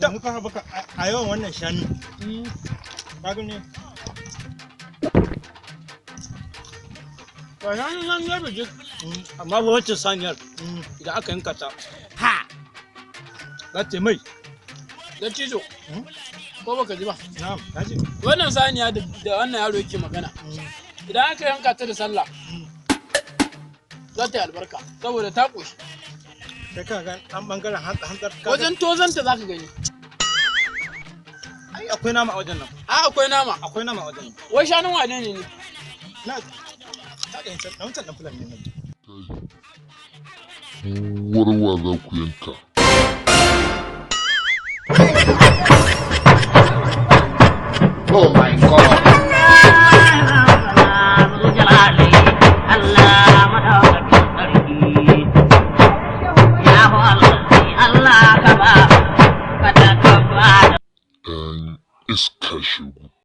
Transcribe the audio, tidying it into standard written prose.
Yanzu ka baka a yawan wannan shanu. Ka gani? Ba shanu nan ya biji. Amma ba wancan saniyar idan aka yanka ta. Za ta yi mai. Da cizo. Ko baka ji ba? Na'am, ka ji. Wannan saniya da wannan yaro yake magana. Idan aka yanka ta da sallah, za ta yi albarka saboda ta ƙoshi. Sai ka ga an bangaren hantsar. Wajen tozanta za ka gani. Ai akwai nama a wajen nan. A akwai nama. Akwai nama a wajen nan. Wai shanun wane ne ne? Na ta da wancan na wancan dan fulani ne. Warwa za ku yanka. Oh my God. ‘Yan iska shegu.